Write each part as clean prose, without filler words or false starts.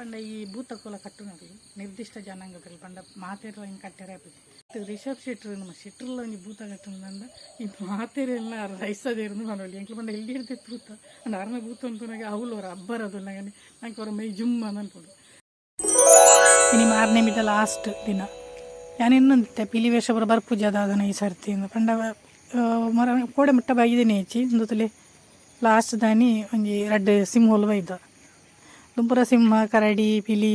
ಪಂಡ ಈ ಭೂತಕೋಲ ಕಟ್ಟುನಕುಲು ನಿರ್ದಿಷ್ಟ ಜನಾಂಗದಲ್ಲಿ ಪಂಡ ಮಾತೆರ್ಲ ಹಿಂಗೆ ಕಟ್ಟೆರೆ ಆಪುಜಿ. ರಿಷಬ್ ಶೆಟ್ರು ನಮ್ಮ ಶೆಟ್ರುಲ ಒಂಜಿ ಭೂತ ಕಟ್ಟುನಂಡ ಈ ಮಾತೆರೆಲ್ಲ ರೈಸದೇರ್ನು ಪನೊಲಿ ಎಂಕ್ಲು ಪಂಡ ಎಲ್ಲಿ ಇರ್ತಿತ್ತು ಭೂತ ಅಂಡ ಅರ್ನ ಭೂತ ಅಂತನಾಗ ಅವ್ಲು ಅವರ ಅಬ್ಬರದು ನಂಗೆ ಅವರ ಮೈ ಜುಮ್ ಅನ್ಪುಂಡು. ಇನಿ ಮಾರನೇ ಲಾಸ್ಟ್ ದಿನ ಯಾನ್ ಇನ್ನೊಂದಿತ್ತೆ ಪಿಲಿ ವೇಷ ಪೂರ ಬರ್ಪುಜ ದಾದನ ಈ ಸರ್ತಿ ಪಂಡ ಮರ ಕೋಡೆ ಮುಟ್ಟ ಬೈದಿನಿ ಹೆಚ್ಚಿ ಉಂದುತುಲೆ ಲಾಸ್ಟ್ ದಾನಿ ಒಂಜಿ ರಡ್ಡ್ ಸಿಂಹೋಲು ಬೈದ ದುಂಪುರ ಸಿಂಹ ಕರಡಿ ಪಿಲಿ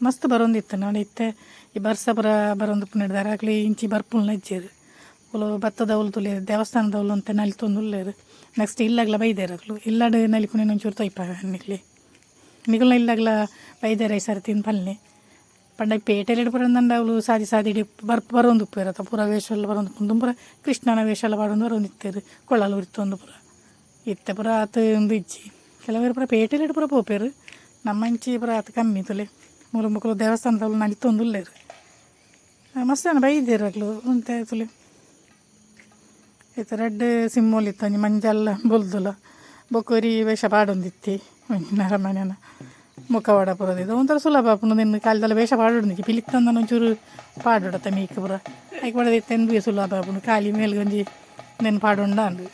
ಮಸ್ತ್ ಬರೊಂದಿತ್ತು ನೋಡಿ ಇತ್ತೆ ಈ ಬರ್ಸ ಪೂರ ಬರೊಂದು ಹಿಡ್ದಾರ ಅಕ್ಲು ಇಂಚಿ ಬರ್ಪುಲ್ನ ಇಜ್ಜೆರ್ ಅವುಲು ಬತ್ತದವ್ಲು ತುಲೆ ದೇವಸ್ಥಾನದವ್ಲು ಅಂತ ನಲಿತೊಂದು ಉಲ್ಲೆರ್ ನೆಕ್ಸ್ಟ್ ಇಲ್ಲಗ್ಲ ಬೈದೆರ್ ಅಕ್ಲು ಇಲ್ಲಡ್ ನಲಿಪುನೆನ್ ಒಂಚೂರು ತೊಯ್ಪ ನಿಕ್ಲೆ ನಿಕಲ್ನ ಇಲ್ಲಗ್ಲ ಬೈದೆರ್ ಈ ಸರ್ತಿ ಪಲ್ಲೆ ಪಂಡ ಪೇಟೆಲೆಡ್ ಪೂರ ಅಂದಂಡ ಅವುಲು ಸಾದಿ ಸಾದಿಡ್ ಬರ್ಪ್ ಬರೊಂದು ಉಪ್ಪುವೆರ್ ಅತ್ತ ಪೂರ ವೇಷ ಎಲ್ಲ ಬರೊಂದು ಪೂರ ಕೃಷ್ಣನ ವೇಷ ಎಲ್ಲ ಪಾಡೊಂದು ಬರೊಂದಿತ್ತೆರ್ ಕೊಳಲು ಉರಿತೊಂದು ಪೂರ ಇತ್ತೆ ಪೂರ ಆತ್ ಉಂದು ಇಜ್ಜಿ ಕೆಲವೆರ್ ಪೂರ ಪೇಟೆಲೆಡ್ ಪೂರ ಪೋಪೆರ್ ನಮ್ಮಂಚಿ ಪೂರ ಆತ್ ಕಮ್ಮಿ ತುಲೆ ಮೂಲು ಮೊಕುಲು ದೇವಸ್ಥಾನದವ್ಲು ನಲಿತೊಂದು ಉಲ್ಲೆರ್ ಮಸ್ತ್ ಜನ ಬೈದೆರ್ ಅಕ್ಲು ಒಂತೆ ತುಲೆ ಇತ್ತೆ ರಡ್ಡ್ ಸಿಮ್ಮೋಲು ಇತ್ತ ಒಂಜಿ ಮಂಜಲ್ ಬೊಲ್ದುಲ ಬೊಕ ಒರಿ ವೇಷ ಪಾಡೊಂದಿತ್ತಿ ಒಂಜಿ ನರಮನೆನ ಮುಖವಾಡ ಪೂರ ದೀದ್ ಒಂಥರ ಸುಲಭ ಆಪುಂಡು ನಿನ್ನ ಕಾಲದಲ್ಲಿ ವೇಷ ಪಾಡೊಂದಿಜ್ಜಿ ಪಿಲಿತ್ತಂದನ ಒಂಚೂರು ಪಾಡೊಡತ್ತ ಮೀಕ್ ಪೂರ ಐಕ್ ಪಾಡೊಂದು ಇತ್ತೆ ಸುಲಭ ಆಪುಂಡು ಖಾಲಿ ಮೇಲ್ಗ್ ಒಂಜಿ ನೆನ್ ಪಾಡೊಂಡಾಂಡ್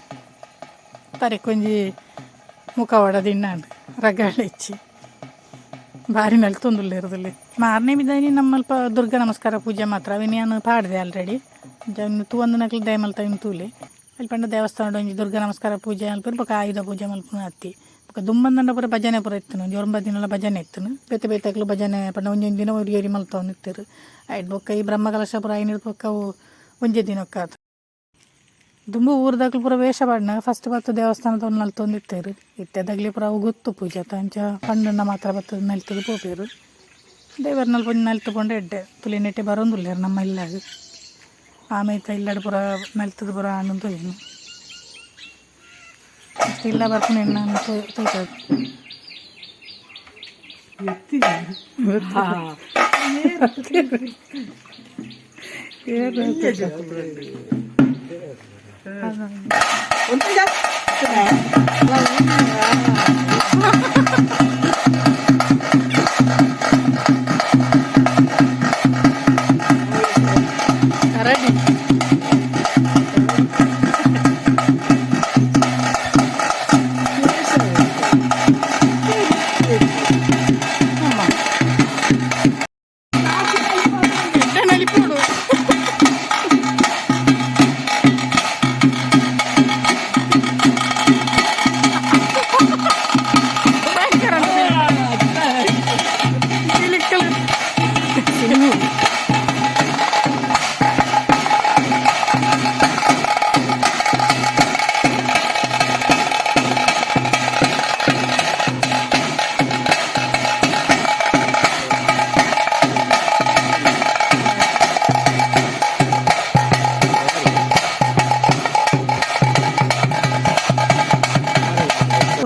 ತರೆಕ್ ಒಂಜಿ ಮುಖವಾಡ ದಿನ್ನಾಂಡ್ ರಗಳೆ ಇಚ್ಚಿ ಭಾರಿ ನಲ್ತೊಂದುಲ್ಲೆರ್ ತುಲೆ ಮಾರನೇ ಮಿದಾನಿ ನಮ್ಮಲ್ಪ ದುರ್ಗಾ ನಮಸ್ಕಾರ ಪೂಜೆ ಮಾತ್ರ ಅವೆನ್ ಯಾನ್ ಪಾಡ್ದೆ ಆಲ್ರೆಡಿ ತೂವಂದಿನಕ್ಲು ದಯಮಲ್ತ ಅವೆನ್ ತೂಲೆ ಅಲ್ಪ ಪಂಡ ದೇವಸ್ಥಾನಡ್ ಒಂಜಿ ದುರ್ಗಾ ನಮಸ್ಕಾರ ಪೂಜೆ ಮಲ್ಪುವೆರ್ ಬೊಕ ಆಯುಧ ಪೂಜೆ ಮಲ್ಪುನ ಅತ್ತಿ ಬೊಕ ದುಂಬಂದಂಡ ಪೂರ ಭಜನೆ ಪೂರ ಇತ್ತುಂಡು ಒಂಜಿ ಒರ್ಂಬ ದಿನಲ ಭಜನೆ ಇತ್ತುಂಡು ಬೇತೆ ಬೇತೆಕ್ಲು ಭಜನೆ ಪಂಡ ಒಂಜೊಂಜಿ ದಿನ ಒರಿ ಒರಿ ಮಲ್ತೊಂದು ಇತ್ತೆರ್ ಐಟ್ ಬೊಕ್ಕ ಈ ಬ್ರಹ್ಮಕಲಶ ಪೂರ ಆಯಿನೆಡ್ ಬೊಕ್ಕ ಅವು ಒಂಜೆ ದಿನಕ್ಕಾತ್ ದುಂಬು ಊರ್ದಕ್ಲು ಪೂರ ವೇಷ ಪಾಡ್ನಗ ಫಸ್ಟ್ ಬತ್ತ್ ದೇವಸ್ಥಾನದ ನಲ್ತೊಂದು ಇತ್ತೆರ್ ಇತ್ತೆದಗ್ಲಿ ಪೂರ ಅವು ಗೊತ್ತು ಪೂಜೆ ಅತ ಅಂಚ ಪಂಡುಂಡ ಮಾತ್ರ ಬತ್ತ್ ನಲ್ತುದು ಪೋಪೆರ್ ದೇವೆರ್ನಲ್ಪ ಒಂಜಿ ನಲ್ತ್ ಪೋಂಡ ಎಡ್ಡೆ ತುಲಿ ನೆಟೆ ಬರೊಂದುಲ್ಲೆರ್ ನಮ್ಮ ಇಲ್ಲಗ್ ಆಮೇತ ಇಲ್ಲಡ್ ಪೂರ ನಲ್ತುದು ಪೂರ ಆಂಡ್ ತೋಜುಂಡು ಇಲ್ಲ ಬರ್ಪುನ ಎಣ್ಣೆ ತೋಜಾದ್ ಕರಡಿ ಎಡ್ಡೆ ನಲಿಪೊಡು ಭಯಂಕರ ಪಿಲಿಕ್ಕಲು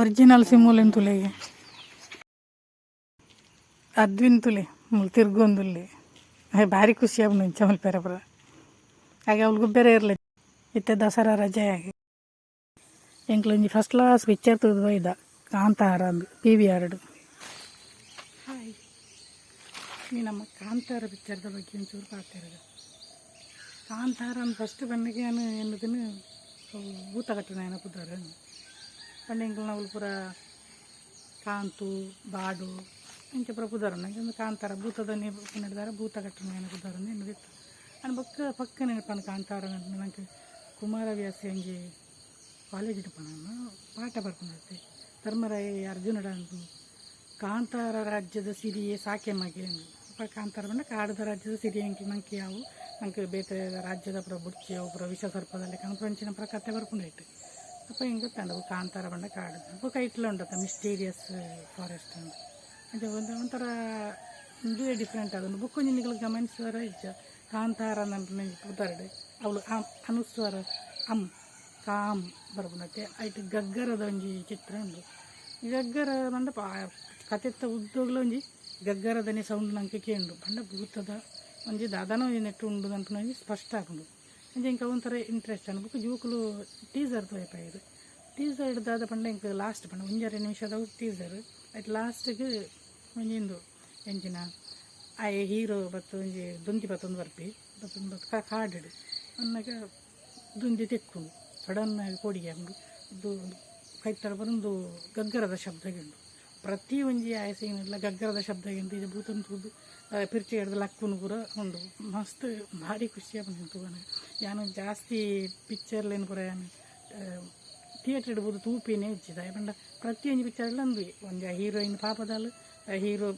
ಒರಿಜಿನಲ್ ಸಿಮ್ಮುಲೆನ್ ತುಲೆಗೆ ಅದ್ವಿನ್ ತುಲೆ ಮುಲ್ ತಿರ್ಗೊಂದುಲ್ಲೆ ಭಾರಿ ಖುಷಿ ಆಪುಂಡು ಇಂಚ ಮಲ್ಪೆರೆ ಪೂರ ಹಾಗೆ ಅವ್ಲು ಗೊಬ್ಬೆರೆ ಇರ್ಲೆ ಇತ್ತೆ ದಸರಾ ರಜೆ ಆಗಿ ಎಂಕ್ಲು ಒಂಜಿ ಫಸ್ಟ್ ಕ್ಲಾಸ್ ಪಿಕ್ಚರ್ ತೂದು ಬೈದ ಕಾಂತಾರ ಅಂದ್ ಪಿ ವಿ ಆರ್ ಡ್. ಹಾಯ್, ಈ ನಮ್ಮ ಕಾಂತಾರ ಪಿಕ್ಚರ್ದ ಬಗ್ಗೆ ಒಂಚೂರು ಪಾತೆರದ. ಕಾಂತಾರ ಅಂದ್ ಫಸ್ಟ್ ಬನ್ನಗ ಯಾನ್ ಎನ್ನುದಿನ ಭೂತ ಕಟ್ಟುನಾಯನ ಪುದರ್ ಪಂಡ ಎಂಕಲ್ನ ಅವ್ಲು ಪೂರ ಕಾಂತು ಬಾಡು ಇಂಚ ಪೂರ ಪುದರ್ ಉಂಡು. ಕಾಂತಾರ ಭೂತದ ನಡ್ದಾರ ಭೂತ ಕಟ್ಟುನಾಯನ ಪುದರ್ ಎನ್ನುದಿತ್ತು. ಆಂಡ ಬೊಕ್ಕ ಪಕ್ಕ ನೆನಪಂಡು ಕಾಂತಾರ ನಂಕ್ ಕುಮಾರವ್ಯಾಸ ಒಂಜಿ ಕಾಲೇಜ್ ಪೋನಗ ಪಾಠ ಬರ್ಪುಂಡತ್ತೆ ಧರ್ಮರಾಯ ಅರ್ಜುನಡ ಕಾಂತಾರ ರಾಜ್ಯದ ಸಿರಿಯೇ ಸಾಕೆ ಮಗೆ ಅಪ್ಪ ಕಾಂತಾರ ಪಂಡ ಕಾಡುದ ರಾಜ್ಯದ ಸಿರಿ ಎಂಕ್ ನಂಕ್ ಯಾವು ನಂಕ್ ಬೇತೆ ರಾಜ್ಯದ ಪೂರ ಬುಡ್ಚಿ ಅವು ಪೂರ ವಿಷ ಸರ್ಪದ ಲೆಕ್ಕ ಅಂಚಿನ ಪೂರ ಕತೆ ಬರ್ಪುಂಡು ಐಟ್. ಅಪ್ಪ ಎಂಕ್ ಗೊತ್ತಾಂಡ್ ಅವು ಕಾಂತಾರ ಪಂಡ ಕಾಡು ಬೊಕ ಐಟ್ಲ ಉಂಡತ್ತ ಮಿಸ್ಟೀರಿಯಸ್ ಫಾರೆಸ್ಟ್ ಅಂದ್ ಅಂಚ ಒಂಥರ ಉಂದುವೇ ಡಿಫ್ರೆಂಟ್ ಆದುಂಡು. ಬೊಕ್ಕ ಒಂಜಿ ನಿಕುಲು ಗಮನಿಸುವರ ಇಜ್ಜ ಕಾಂತಾರ ಪನ್ಪುನ ಪುದರ್ಡ್ ಅವ್ಲು ಅನುಸ್ವರ ಅಂ ಕಾಮ್ ಬರ್ಪುಂಡತ್ತೆ ಐಟ್ ಗಗ್ಗರದ ಒಂಜಿ ಚಿತ್ರ ಉಂಡು. ಗಗ್ಗರ ಪಂಡ ಕತೆತ್ತ ಉದ್ದೊಗ್ಲ ಒಂಜಿ ಗಗ್ಗರದನೆ ಸೌಂಡ್ ನಂಕ್ ಕೇಂಡು ಪಂಡ ಭೂತದ ಒಂಜಿ ದಾದನ ಒಂಜಿ ನೆಟ್ಟ್ ಉಂಡು ಪನ್ಪುನ ಒಂಜಿ ಸ್ಪಷ್ಟ ಆಪುಂಡು. ಅಂಚ ಎಂಕ್ ಒಂಥರ ಇಂಟ್ರೆಸ್ಟ್ ಆಂಡ್. ಬೊಕ ಜೋಕುಲು ಟೀಸರ್ ತೋಜಪಾಯೆರ್. ಟೀಸರ್ ದಾದ ಪಂಡ ಎಂಕ್ ಲಾಸ್ಟ್ ಪಂಡ ಒಂಜರೆ ನಿಮಿಷದ ಟೀಸರ್ ಐಟ್ ಲಾಸ್ಟ್ಗ್ ಒಂಜಿ ಉಂದು ಎಂಚಿನ ಆಯೆ ಹೀರೋ ಬತ್ತು ಒಂಜಿ ದೊಂದಿ ಬತ್ತೊಂದು ಬರ್ಪಿ ಬತ್ತೊಂದು ಬತ್ತು ಕಾಡಿಡು ಅನ್ನಾಗ ದೊಂದಿ ತೆಕ್ಕುಂಡು ಸಡನ್ ಆಗಿ ಕೋಡಿಗೆ ಉಂಡು ಇದು ಕೈತರ ಬರೊಂದು ಗಗ್ಗರದ ಶಬ್ದ ಗಿಂಡು ಪ್ರತಿ ಒಂಜಿ ಆಯಸೆಲ್ಲ ಗಗ್ಗರದ ಶಬ್ದ ಗಿಂಡು ಇದು ಭೂತನ್ ತೂದು ಪಿರ್ಚಿ ಹಿಡ್ದು ಲಕ್ಕುನು ಪೂರ ಉಂಡು ಮಸ್ತ್ ಭಾರಿ ಖುಷಿ ಆಪುಂಡು ತೂವನ ಯಾನು ಜಾಸ್ತಿ ಪಿಕ್ಚರ್ಲೇನು ಪೂರ ಯಾನು ಥಿಯೇಟರ್ ಇಡ್ಬೋದು ತೂಪಿನೇ ಇಜ್ಜಿದ ಪಂಡ ಪ್ರತಿಯೊಂಜಿ ಪಿಕ್ಚರ್ಲ ಅಂದು ಒಂಜಿ ಹೀರೋಯಿನ್ ಪಾಪದಾಲ್ ಹೀರೋ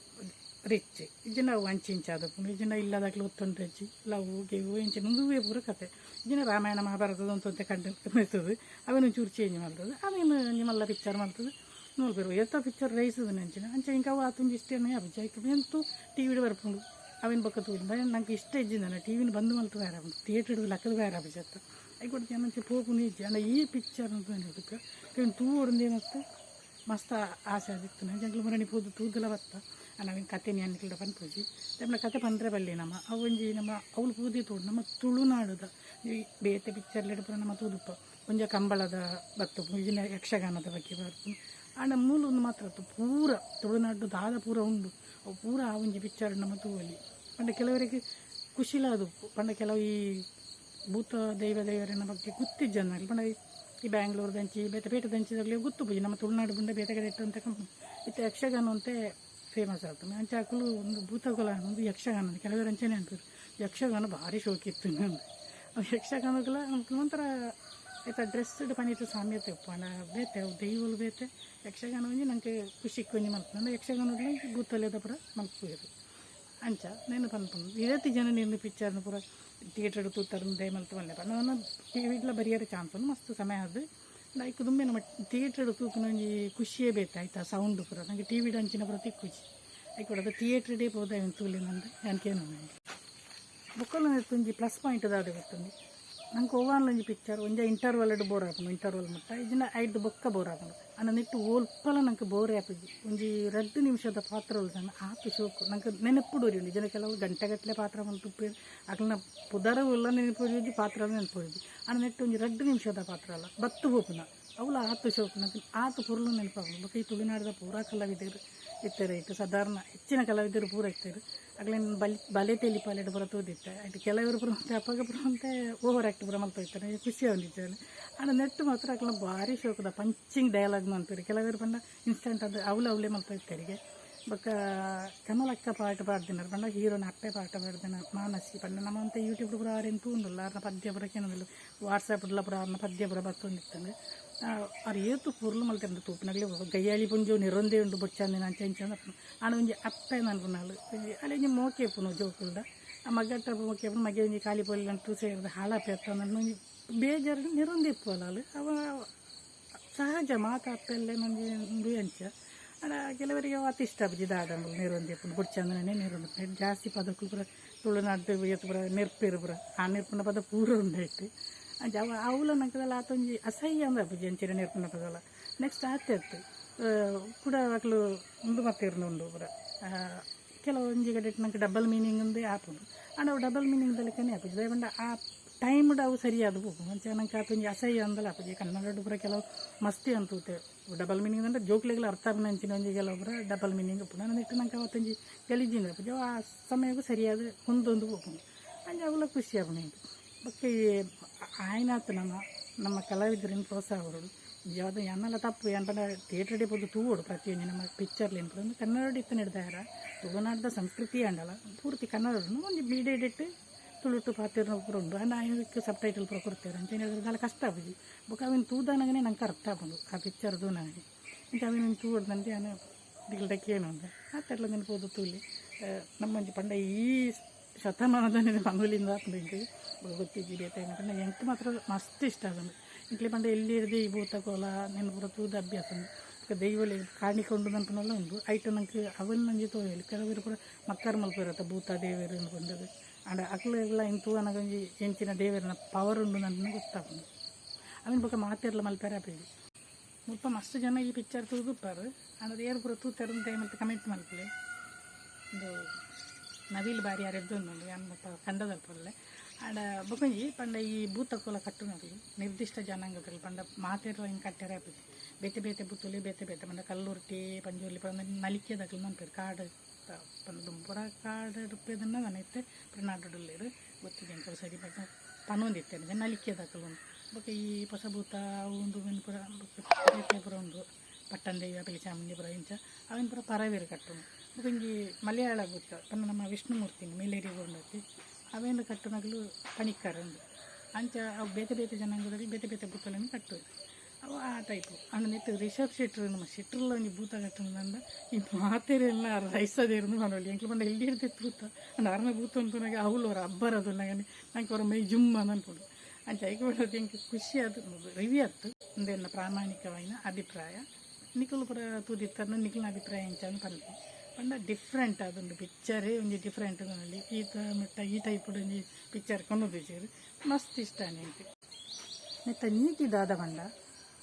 ರಿಚ್ ಇಜ್ಜಿಂಡ ಅವು ಅಂಚಿ ಇಂಚ ಆದಪ್ಪುಂಡು ಇಜ್ಜಿಂಡ ಇಲ್ಲದಾಕ್ಲು ಒತ್ತೊಂದು ಹೆಚ್ಚಿ ಲವ್ ಗಿವ್ ಇಂಚಿನ ಉಂದುವೇ ಪೂರ ಕತೆ ಇಜ್ಜಿಂಡ ರಾಮಾಯಣ ಮಹಾಭಾರತದ ಒಂತೊಂತೆ ಕಂಡು ಮೆತ್ತದು ಅವೇನು ಒಂಚೂರು ಚೇಂಜ್ ಮಾಡ್ತದೆ ಅವೇನು ಒಂಜಿ ಮಲ್ಲ ಪಿಕ್ಚರ್ ಮಾಡ್ತದೆ ನೋಡ್ಬೇಕು ಎತ್ತ ಪಿಕ್ಚರ್ ರೈಸದ ಅಂಚಿನ ಅಂಚ ಇಂಕ ಅವು ಆತೊಂಜಿ ಇಷ್ಟೇನೆ ಅಭಿಜ ಎಂತು ಟಿ ವಿಡ್ ಬರ್ಪುಂಡು ಅವೇನು ಬೊಕ್ಕ ತೂದು ನಂಗೆ ಇಷ್ಟ ಇಜ್ಜಿಂದನ ಟಿ ವಿನ ಬಂದ್ ಮಲ್ತು ಬೇರೆ ಆಪುಂಡು ಥಿಯೇಟರ್ ಲಕ್ಕದ ಬೇರೆ ಅಭಿಜತ್ತ ಐಕೊಡ್ದು ಮಂಚಿ ಪೋಪುನು ಇಜ್ಜಿ ಅಂಡ ಈ ಪಿಕ್ಚರ್ ಅಂತ ಹೇಳುದಕ್ಕೆ ತೂವೊಡಂದೇನತ್ತು ಮಸ್ತ್ ಆಸೆ ಆದಿತ್ತು ಜಂಗ್ಲ ಮರಣಿ ಪೋದು ತೂದಲ ಬತ್ತ ನವಿನ ಕತೆ ಅನ್ಕಿಲ್ಡ ಪನ್ಪುಜಿ ತಮ್ಮನ ಕತೆ ಪಂದ್ರೆ ಬಲ್ಲಿ ನಮ್ಮ ಅವೊಂಜಿ ನಮ್ಮ ಅವಳು ಪೂದಿ ತೋಡು ನಮ್ಮ ತುಳುನಾಡುದ ಈ ಬೇತೆ ಪಿಕ್ಚರ್ಲೆಡ್ ಪೂರ ನಮ್ಮ ತೂದುಪ್ಪ ಒಂಜ ಕಂಬಳದ ಬತ್ತು ಇಜಿನ ಯಕ್ಷಗಾನದ ಬಗ್ಗೆ ಬರ್ಪು ಆಂಡ ಮೂಲ ಒಂದು ಮಾತ್ರ ಅತ್ತು ಪೂರ ತುಳುನಾಡು ದಾದ ಪೂರ ಉಂಡು ಅವು ಪೂರ ಆ ಒಂಜಿ ಪಿಕ್ಚರ್ ನಮ್ಮ ತೂವಲಿ ಪಂಡ ಕೆಲವರಿಗೆ ಖುಷಿಲ ಅದು ಪಂಡ ಕೆಲವು ಈ ಭೂತ ದೈವ ದೇವರನ್ನ ಬಗ್ಗೆ ಗೊತ್ತಿಜ್ಜನ ಪಂಡ ಈ ಬ್ಯಾಂಗ್ಳೂರ್ದಂಚಿ ಬೇತೆ ಪೇಟೆದಂಚಿದಾಗಲಿ ಗೊತ್ತು ಪೂಜೆ ನಮ್ಮ ತುಳುನಾಡು ಬಂದ ಬೇತೆ ಕಡೆ ಇಟ್ಟು ಅಂತ ಇತ್ತೆ ಯಕ್ಷಗಾನ ಅಂತೆ ಫೇಮಸ್ ಆಗ್ತದೆ ಅಂಚೆ ಹಾಕಲು ಒಂದು ಭೂತಗೋಲ ಒಂದು ಯಕ್ಷಗಾನ ಕೆಲವರು ಅಂಚೆನೆ ಅನ್ಪೇರು ಯಕ್ಷಗಾನ ಭಾರಿ ಶೋಕಿತ್ತು ನಂದು ಅವು ಯಕ್ಷಗಾನಗಳ ಒಂಥರ ಆಯ್ತಾ ಡ್ರೆಸ್ಡ್ ಪನಿಟ್ಟು ಸಾಮ್ಯತೆ ಉಪ್ಪು ಬೇತೆ ಅವು ದೈವಲು ಬೇತೆ ಯಕ್ಷಗಾನ ಒಂಜಿ ನಂಗೆ ಖುಷಿ ಒಂಜಿ ಮಲ್ಪುಂಡು ಯಕ್ಷಗಾನ ಭೂತಲೆದ ಪೂರ ಮಲ್ಪುವೆರು ಅಂಚ నేను ಪನ್ಪುಂಡು ಏತ್ ಜನ ನಿನ್ನ ಪಿಕ್ಚರ್ನ ಪೂರ ಥಿಯೇಟರ್ ತೂತಾರ ದಯಮಲ್ತು ಮಲ್ಲೆ ಪಂಡ ಟಿ ವಿಡ್ಲ ಬರಿಯರ ಚಾನ್ಸ್ ಉಂಡು ಮಸ್ತ್ ಸಮಯ ಅದು ಐಕ್ ದುಂಬೆ ನಮ್ಮ ಥಿಯೇಟರ್ ತೂಪುನ ಒಂಜಿ ಖುಷಿಯೇ ಬೇತೆ ಆಯ್ತಾ ಸೌಂಡ್ ಪೂರ ನಂಗೆ ಟಿ ವಿಡ್ ಅಂಚಿನ ಪೂರ ಖುಷಿ ಐಕ್ ಕೂಡ ಥಿಯೇಟರ್ ಡೇ ಪೋದ ತೂಲಿ ನಂದು ಅನ್ಕೇನು ಬೊಕ್ಕಲ ಒಂಜಿ ಪ್ಲಸ್ ಪಾಯಿಂಟ್ ದಾದ ಗೊತ್ತುಂಡು ನಂಗೆ ಒವ್ವಾನ್ಲ ಒಂಜಿ ಪಿಕ್ಚರ್ ಒಂಜ ಇಂಟರ್ವಲ್ ಬೋರ್ ಆಪುಂಡು ಇಂಟರ್ವಲ್ ಮುಟ್ಟ ಇಜ್ಜಿಂಡ ಐಡ್ದು ಬೊಕ್ಕ ಬೋರ್ ಆಪುಂಡು ಅಂಡ ನೆಟ್ಟು ಓಲ್ಪಲ ನಂಗೆ ಬೋರ್ ಆಪುಜಿ ಒಂಜಿ ರಡ್ಡು ನಿಮಿಷದ ಪಾತ್ರ ಉಲ್ಸಣ್ಣ ಆತು ಶೋಕು ನಂಗೆ ನೆನಪುಡು ಉಂಡು ಜನ ಕೆಲವು ಗಂಟೆಗಟ್ಟಲೆ ಪಾತ್ರ ಮಲ್ತು ಅಕ್ಲನ ಪುದರ ಉಲ್ಲ ನೆನಪು ಪಾತ್ರ ನೆನಪು ಅಂಡ ನೆಟ್ಟು ಒಂಜಿ ರಡ್ಡು ನಿಮಿಷದ ಪಾತ್ರ ಅಲ್ಲ ಬತ್ತು ಪೋಪುನ ಅವಳ ಆತು ಶೋಕು ನಂಗೆ ಆತು ಪುರ್ಲು ನೆನಪಾಪುಂಡು ಬೊಕ್ಕ ಈ ತುಳುನಾಡಿದ ಪೂರಾ ಕಲಾವಿದರು ಇತ್ತಾರೆ ಇಟ್ಟು ಸಾಧಾರಣ ಹೆಚ್ಚಿನ ಕಲಾವಿದರು ಪೂರ ಇತ್ತಾರೆ ಅಗ್ಲೇನು ಬಲಿ ಬಲೆ ತೆಲಿಪಾಲೆಡ್ ಪೂರ ತೂದಿತ್ತೆ ಆಯ್ತು ಕೆಲವರು ಪೂರ ಅಂತೆ ಅಪ್ಪಗ ಪೂರ ಅಂತೆ ಓವರ್ ಆ್ಯಕ್ಟ್ ಪೂರ ಮಲ್ತೋಯ್ತಾರೆ ಖುಷಿ ಅವನಿದ್ದಾನೆ ಅಂಡ ನೆಟ್ಟು ಮಾತ್ರ ಅಕ್ಲ ಭಾರಿ ಶೋಕದ ಪಂಚಿಂಗ್ ಡೈಲಾಗ್ ಮಲ್ಪೇರು ಕೆಲವರು ಪಂಡ ಇನ್ಸ್ಟೆಂಟ್ ಅದು ಅವಳು ಅವಳೇ ಮಲ್ತೋಯ್ತಾರೆ ಬೊಕ್ಕ ಕಮಲಕ್ಕ ಪಾಠ ಪಾಡ್ದಿನಾರ್ ಪಂಡ ಹೀರೋನ ಅಪ್ಪೆ ಪಾಠ ಪಾಡ್ದಿನ ಮಾನಸಿ ಪಂಡ ನಮ್ಮ ಅಂತ ಯೂಟ್ಯೂಬ್ ಪೂರ ಆರೇನು ತೂಂದುಲ್ಲ ಆರ್ನ ಪದ್ಯ ಪೂರ ಕೇನೊಂದುಲ್ಲ ವಾಟ್ಸಪ್ ಪೂರ ಆರ್ನ ಪದ್ಯ ಪೂರ ಬತ್ತೊಂದಿತ್ತಂದು ಆರು ಏತು ಪೊರ್ಲು ಮಲ್ತೆಂದು ತೂಪಿನಗ್ಲೆ ಗಯ್ಯಾಳಿ ಪುಂಜು ನಿರೊಂದೇ ಉಂಡು ಬೊಚ್ಚಾಂದಿನ ಅಂಚ ಇಂಚ ಆಂಡ ಒಂಜಿ ಅಪ್ಪೆ ನನ್ಪುನಾಲು ಒಂಜಿ ಅಲ್ಲಿ ಒಂಜಿ ಮೋಕೆ ಇಪ್ಪುನು ಜೋಕುಲ್ದ ಆ ಮಗಟ್ಟ ಮೋಕೆ ಇಪ್ಪುನು ಮಗೆ ಒಂಜಿ ಖಾಲಿ ಪೊಲ್ಲಿ ತೂ ಸೇರ್ದು ಹಾಳಾಪೆ ಅತ್ತ ಒಂಜಿ ಬೇಜಾರು ನಿರೊಂದೇ ಇಪ್ಪುವಲ್ಲ ಅವ ಸಹಜ ಮಾತ ಅಪ್ಪೆಲ್ಲೇ ನಂಗೆ ಉಂದು ಅಂಚ ಆಂಡ ಕೆಲವರಿಗೆ ಅತಿ ಇಷ್ಟ ಆಪುಜಿ ದಾದ ನೀರೊಂದು ಇಪ್ಪುಂಡು ಬೊಡ್ಚಂದನೆ ನೀರೊಂದು ಜಾಸ್ತಿ ಪದಕ್ಕೂ ಪೂರ ತುಳುನಾಡು ಏತ್ ಪೂರ ನೆರ್ಪೇರು ಪೂರ ಆ ನೆರ್ಪುನ ಪದ ಪೂರ ಉಂಡೈಟ್ ಅಂಚ ಅವು ಅವುಲ ನಂಕದಲ್ಲ ಆತೊಂಜಿ ಅಸಹ್ಯ ಅಂದ ಆಪುಜಿ ಅಂಚಿನ ನೆರ್ಪುನ ಪದಲ ನೆಕ್ಸ್ಟ್ ಆತೆ ಅತ್ತು ಕೂಡ ಅಕ್ಲು ಉಂಡು ಮತ್ತಿರ್ನ ಉಂಡು ಪೂರ ಕೆಲವೊಂಜಿ ಕಡೆ ನಂಗೆ ಡಬಲ್ ಮೀನಿಂಗ್ ಒಂದೇ ಆಪುಂಡು ಆಂಡ ಅವು ಡಬಲ್ ಮೀನಿಂಗ್ ಲೆಕ್ಕನೇ ಆಪುಜಿ ದಾಯೆ ಆ ಟೈಮ್ಡ್ ಅವು ಸರಿಯಾದ ಪೋಪುಂಡು ಅಂಚ ನಂಗೆ ಆತೊಂಜಿ ಅಸಹ್ಯ ಅಂದಲ ಆಪುಜಿ ಕನ್ನಡ ಪೂರ ಕೆಲವು ಮಸ್ತಿ ಅಂತೂತೆ ಡಬಲ್ ಮೀನಿಂಗ್ ಅಂದ್ರೆ ಜೋಕ್ಲೆಗ್ಲ ಅರ್ಥ ಆಪುನ ಅಂಚಿನ ಒಂಜಿ ಕೆಲವು ಪೂರ ಡಬಲ್ ಮೀನಿಂಗ್ ಉಪ್ಪುಂಡು ಅಂದ್ ನಂಗೆ ಅವತ್ತೊಂಜಿ ಗಲೀಜಿಂದ ಆಪುಜಿ ಆ ಸಮಯಕ್ಕೂ ಸರಿಯಾದ ಹೊಂದೊಂದು ಪೋಪುಂಡು ಅಂಚ ಅವುಲ ಖುಷಿ ಆಪುಂಡು ಎಂಕ್ ಬೊಕ್ಕ ಈ ಆಯ್ನಾತ್ ನಮ್ಮ ನಮ್ಮ ಕಲಾವಿದರನ್ನು ಪ್ರೋತ್ಸಾಹ ಕೊರೊಡು ಯಾವ್ದು ಎನ್ನಲ ತಪ್ಪು ಏನ್ ಪಂಡ ಥಿಯೇಟರ್ ಪೋದು ತೂವೊಡು ಪ್ರತಿಯೊಂಜಿ ನಮ್ಮ ಪಿಕ್ಚರ್ಲಿ ಪಂಡ ಕನ್ನಡ ಇತ್ತು ಹಿಡ್ದಾರ ತುಳುನಾಡ್ದ ಸಂಸ್ಕೃತಿ ಅಂಡಲ ಪೂರ್ತಿ ಕನ್ನಡ ಒಂಜಿ ಮೀಡಿಯೇಟ್ ತುಳುಟು ಪಾತೆರ್ನ ಪೂರ ಉಂಡು ಅಂಡ ಐಕ್ ಸಬ್ ಟೈಟಲ್ ಪೂರ ಕೊಡ್ತೇವೆ ಅಂಚ ದಾಲ ಕಷ್ಟ ಆಪುಜಿ ಬೊಕ್ಕ ಅವೆನ್ ತೂದಾನಗನೆ ನಂಗೆ ಅರ್ಥ ಆಪುಂಡು ಆ ಪಿಕ್ಚರ್ ತೂನಗನೆ ಅಂಚ ಅವೆನ್ ತೂವೊಡು ಯಾನ್ ದಿಗಲ್ಡ ಕೇನುಂಡು ಆತೆರ್ಲ ನೆನಪೋದು ತೂಲಿ ನಮ್ಮಂಜಿ ಪಂಡ ಈ ಶತಮಾನದ ಮಂಗಲಿಂದ ಆಪುಂಡು ಎಂಕ್ ಗೊತ್ತಿಜ್ಜಿ ಬೇತೆ ಪಂಡ ಎಂಕ್ ಮಾತ್ರ ಮಸ್ತ್ ಇಷ್ಟ ಆಪುಂಡು ಇಂಕ್ಲೆ ಪಂಡ ಎಲ್ಲಿ ಇರ್ದೆ ಈ ಭೂತಕೋಲ ನೆನ್ ಪೂರ ತೂದು ಅಭ್ಯಾಸ ಉಂಡು ಬೊಕ್ಕ ದೈವಲೆ ಕಾಣಿಕೊಂಡು ನನ್ಪುನಲ ಉಂಡು ಐಟ್ ನಂಕ್ ಅವನ್ ನಂಜಿ ತೋಯಲಿ ಕೆಲವರು ಪೂರ ಮಕ್ಕರ್ ಮಲ್ಪುವೆರತ್ತ ಭೂತ ದೇವೆರ್ ಪಂಡುದು ಆಂಡ ಅಕ್ಲೆಗ್ಲ ಇನ್ ತೂವನಗ ಒಂಜಿ ಎಂಚಿನ ದೇವೆರ್ನ ಪವರ್ ಉಂಡು ನನ್ಪುನ ಗೊತ್ತಾಪುಂಡು ಅವೆನ್ ಬೊಕ್ಕ ಮಾತೆರ್ಲ ಮಲ್ಪೆರೆ ಆಪುಜಿ ಮುಲ್ಪ ಮಸ್ತ್ ಜನ ಈ ಪಿಕ್ಚರ್ ತೂದುಪ್ಪರ್ ಆಂಡ ಏರ್ ಪೂರ ತೂತೆರ್ ದಯಮಲ್ತ್ ಕಮೆಂಟ್ ಮಲ್ಪುಲೆ ಉಂದು ನವಿಲ್ ಬಾರಿ ಅರೆದ್ದೊಂದುಂಡು ಯಾನ್ ಮುಲ್ಪ ಕಂಡದಲ್ಪಲ್ಲೆ ಆಂಡ ಬೊಕೊಂಜಿ ಪಂಡ ಈ ಭೂತಕೋಲ ಕಟ್ಟುನಕುಲು ನಿರ್ದಿಷ್ಟ ಜನಾಂಗದಕುಲು ಪಂಡ ಮಾತೆರ್ಲ ಇಂಕ್ ಕಟ್ಟೆರೆ ಆಪುಜಿ ಬೇತೆ ಬೇತೆ ಬುತ್ತುಲಿ ಬೇತೆ ಬೇತೆ ಪಂಡ ಕಲ್ಲುರ್ಟಿ ಪಂಜುರ್ಲಿ ಪಂಡ ನಲಿಕೆದಕುಲು ಮನ್ಪೆರ್ ಕಾಡು ಪಂಡ ಪೂರ ಕಾಡು ನನ್ನೈತೆ ನಾಡುಲ್ಲೇರು ಗೊತ್ತಿದೆ ಎಂಕಲ್ ಸರಿ ಬಟ್ ಪನೊಂದಿತ್ತೇನೆ ನಲಿಕೆದಕಲು ಬೊಕ ಈ ಹೊಸ ಭೂತ ಉಂದು ಪೂರ ಬೇತೆ ಪೂರ ಉಂಡು ಪಟ್ಟಂದೆಯ್ಯ ಪಿಲಿಚಾಮುಂಡಿ ಪೂರ ಇಂಚ ಅವೆನ್ ಪೂರ ಪರವೇರು ಕಟ್ಟುನು ಬೊಕ ಒಂಜಿ ಮಲಯಾಳ ಭೂತ ಪಂಡ ನಮ್ಮ ವಿಷ್ಣುಮೂರ್ತಿ ಮೇಲೇರಿ ಉಂಡತಿ ಅವೇನು ಕಟ್ಟುನಗಲು ಪಣಿಕ್ಕರ್ ಉಂಡು ಅಂಚ ಅವು ಬೇತೆ ಬೇತೆ ಜನಾಂಗದಲ್ಲಿ ಬೇತೆ ಬೇತೆ ಭೂತಗಳನ್ನು ಕಟ್ಟುವುದು ಅವು ಆ ಟೈಪು. ಅಂಡ ನೆಟ್ ರಿಷಬ್ ಶೆಟ್ರು ನಮ್ಮ ಶೆಟ್ರುಲ ಒಂಜಿ ಭೂತ ಕಟ್ಟುನಂಡ ಈ ಮಾತೆರೆಲ್ಲ ರೈಸದೇರ್ನು ಪನೊಲಿ ಎಂಕ್ಲು ಪಂಡ ಎಲ್ಲಿ ಇರ್ತೆ ತೂತ ಅಂಡ ಅರ್ನ ಭೂತ ಉಂಟುನಾಗ ಅವ್ಲು ಅವರ ಅಬ್ಬರದುಲ್ಲ ನಂಗೆ ಅವರ ಮೈ ಜುಮ್ ಅನ್ಪುಂಡು. ಅಂಚ ಐಕ್ ಪಂಡ ಎಂಕ್ ಖುಷಿ ಅದು ರಿವ್ಯೂ ಅತ್ತು ಉಂದೆನ್ನ ಪ್ರಾಮಾಣಿಕವಾಯಿನ ಅಭಿಪ್ರಾಯ ನಿಕುಲು ಪೂರ ತೂದಿತ್ತರ್ನ ನಿಕುಲ್ನ ಅಭಿಪ್ರಾಯ ಎಂಚ ಪನ್ಪೆ ಪಂಡ ಡಿಫ್ರೆಂಟ್ ಅದೊಂದು ಪಿಕ್ಚರೇ ಒಂಜಿ ಡಿಫ್ರೆಂಟ್ ಈತ ಮುಟ್ಟ ಈ ಟೈಪ್ ಒಂಜಿ ಪಿಕ್ಚರ್ ಕೊನೊದಿಜೆರ್ ಮಸ್ತ್ ಇಷ್ಟ ಎಂಕ್. ನೆತ್ತ ನೀತಿ ದಾದ ಪಂಡ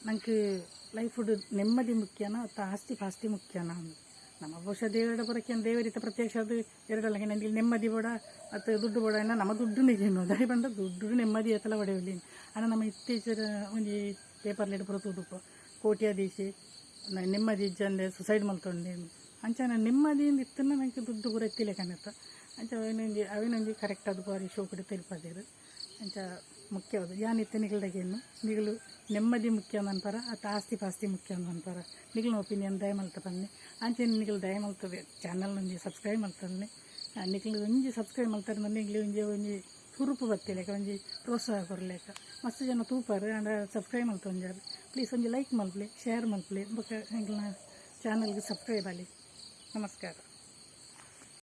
ನಂಕ್ ಲೈಫುಡು ನೆಮ್ಮದಿ ಮುಖ್ಯನ ಅತ್ತ ಆಸ್ತಿ ಪಾಸ್ತಿ ಮುಖ್ಯನ ನಮ್ಮ ಬಹುಶಃ ದೇವರ ಪುರಕ್ಕೆ ದೇವರಿತ ಪ್ರತ್ಯಕ್ಷ ಅದು ಎರಡಲ್ಲ ನಂಗೆ ನೆಮ್ಮದಿ ಬೋಡ ಅತ್ತ ದುಡ್ಡು ಬೋಡ ನಮ್ಮ ದುಡ್ಡು ನಿಜೇನು ದಾಯಿ ಪಂಡ ದುಡ್ಡು ನೆಮ್ಮದಿ ಎತ್ತಲ ಪಡೆಯಲಿ ಅಣ್ಣ. ನಮ್ಮ ಇತ್ತೀಚಿನ ಒಂಜಿ ಪೇಪರ್ಲೆಡ್ ಪೂರ ತೂದುಪ್ಪ ಕೋಟ್ಯಾಧೀಶಿ ನೆಮ್ಮದಿ ಇಜ್ಜಂದೆ ಸುಸೈಡ್ ಮಲ್ತೊಂಡೆ ಅಂಚ ನೆಮ್ಮದಿಯಿಂದ ಇತ್ತನ್ನ ನಂಗೆ ದುಡ್ಡು ಪೂರ ಎತ್ತಿಲೆ ಕಣತ್ತ. ಅಂಚ ಅವಿನೊಂಜಿ ಅವಿನೊಂಜಿ ಕರೆಕ್ಟ್ ಅದು ಬಾರಿ ಶೋಕುಡು ತೆರಿಪಾದೆರ್. ಅಂಚ ಮುಖ್ಯವಾದ ಯಾನ್ ಇತ್ತೆ ನಿಗಲ್ಡಗೇನು ನಿಗಲು ನೆಮ್ಮದಿ ಮುಖ್ಯ ಅನ್ಪರ ಅತ್ತ ಆಸ್ತಿ ಪಾಸ್ತಿ ಮುಖ್ಯ ಅನ್ಪರ ನಿಗಲ್ನ ಒಪಿನಿಯನ್ ದಯ ಮಲ್ತ ಪನ್ನೆ. ಅಂಚೆ ನಿಗಲು ದಯ ಮಲ್ತದೆ ಚಾನಲ್ ಒಂಜಿ ಸಬ್ಸ್ಕ್ರೈಬ್ ಮಲ್ತನ್ನೆ. ನಿಗಲು ಒಂಜಿ ಸಬ್ಸ್ಕ್ರೈಬ್ ಮಲ್ತಾರೆ ನಿಗ್ಲು ಒಂಜಿ ಒಂಜಿ ಹುರುಪು ಬತ್ತಿಲೆಕ ಒಂಜಿ ಪ್ರೋತ್ಸಾಹ ಕೊರ್ಲೆಕ ಮಸ್ತ್ ಜನ ತೂಪಾರು ಆಂಡ ಸಬ್ಸ್ಕ್ರೈಬ್ ಮಲ್ತೊಂಜಾರು. ಪ್ಲೀಸ್ ಒಂಜಿ ಲೈಕ್ ಮಲ್ಪಲೆ, ಶೇರ್ ಮಲ್ಪಲೆ, ಬೊಕ ಎಂಕ್ಲೆನ ಚಾನಲ್ಗೆ ಸಬ್ಸ್ಕ್ರೈಬ್ ಆಲೆ. ನಮಸ್ಕಾರ.